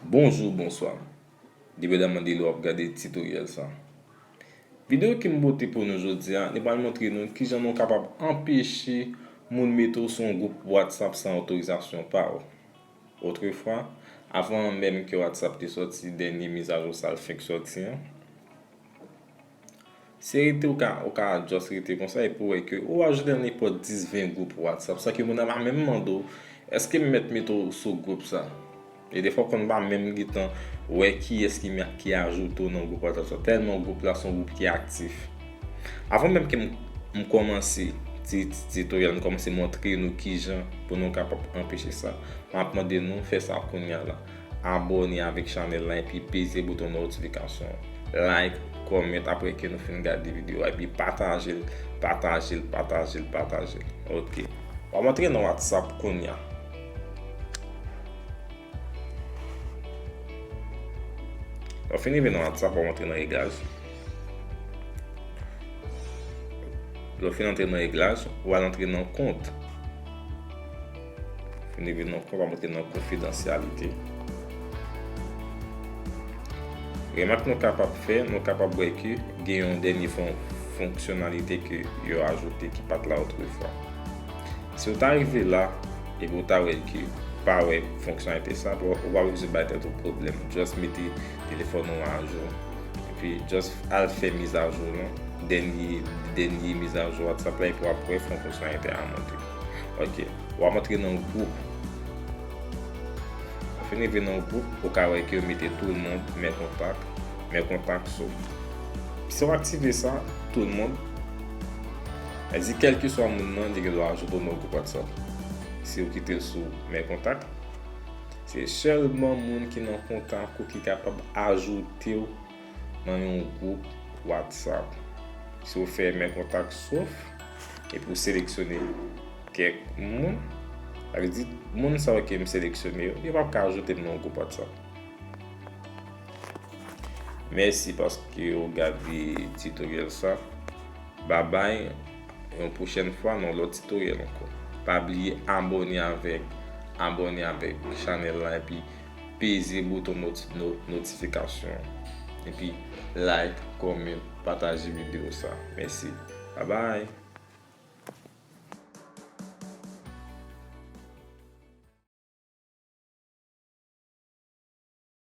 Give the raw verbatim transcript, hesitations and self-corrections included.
Bonjou, bonswa. Depandaman de lè w ap gade titoryèl sa. Videyo ke m pote pou nou jodi a, li pral montre nou kijan nou kapab anpeche moun mete w sou yon gwoup WhatsApp san otorizasyon pa w. Otrefwa, avan menm ke WhatsApp te sòti dènye mizajou sa l fenk sòti an, se rete ou ka, ou ka just rete konsa epi w wè ke ou ajoute nenpòt dis ven gwoup WhatsApp san ke moun nan pa menm mande w, èske m mèt mete w sou gwoup sa? E defwa w konn pa menm gentan wè kiyès ki, ki ajoute w nan gwoup WhatsApp sa, tèlman gwoup la se yon gwoup ki aktif. Avan menm ke m, m kòmanse ti, ti titoryèl, m kòmanse montre nou kijan pou nou kapab anpeche sa, m ap mande nou fè sa kounye a la. Abòne avèk chanèl la epi peze bouton notifikasyon. Like, comment, apre ke nou fin gade videyo a, epi pataje l, pataje l, pataje l, pataje l. Ok. W ap antre nan WhatsApp kounye a. Lè w fin rive nan WhatsApp, w ap antre nan reglaj. Lè w fin antre nan reglaj, w al antre nan kont. Fin rive nan kont, w ap antre nan konfidansyalite. Remak nou kapab fè, nou kapab wè ke gen yon dènye fon, fonksyonalite ke yo ajoute ki pa t la otrefwa. Si w ta rive la, epi w ta wè ke pa wè fonksyonalite sa, ou pa bezwen bay tèt ou pwoblèm. Just mete telefòn ou ajou. Epi just al fè mizajou lan, dènye, dènye mizajou WhatsApp la, epi w ap wè fon fonksyonalite a monte. Ok, w ap antre nan gwoup. Ou fin rive nan gwoup, ou ka wè ke yo mete tout moun, men kontak, men kontak sou. Si w aktive sa, tout moun, sa di kèlkeswa moun nan, li gen dwa ajoute w nan gwoup WhatsApp. Si w kite l sou men kontak, se sèlman moun ki nan kontak ou ki kapab ajoute w nan yon gwoup WhatsApp. Si w fè men kontak sof, epi w seleksyone kèk moun, sa vle di, moun sa yo ke m seleksyone yo, yo p ap ka ajoute m nan yon gwoup WhatsApp. Mèsi paske w gade titoryèl sa. Babay, yon pwochèn fwa nan lòt titoryèl ankò. Pa bliye abòne avèk, abòne avèk chanèl la epi peze bouton noti-, no-, notifikasyon an. Epi like, comment, pataje videyo sa. Mèsi. Babay.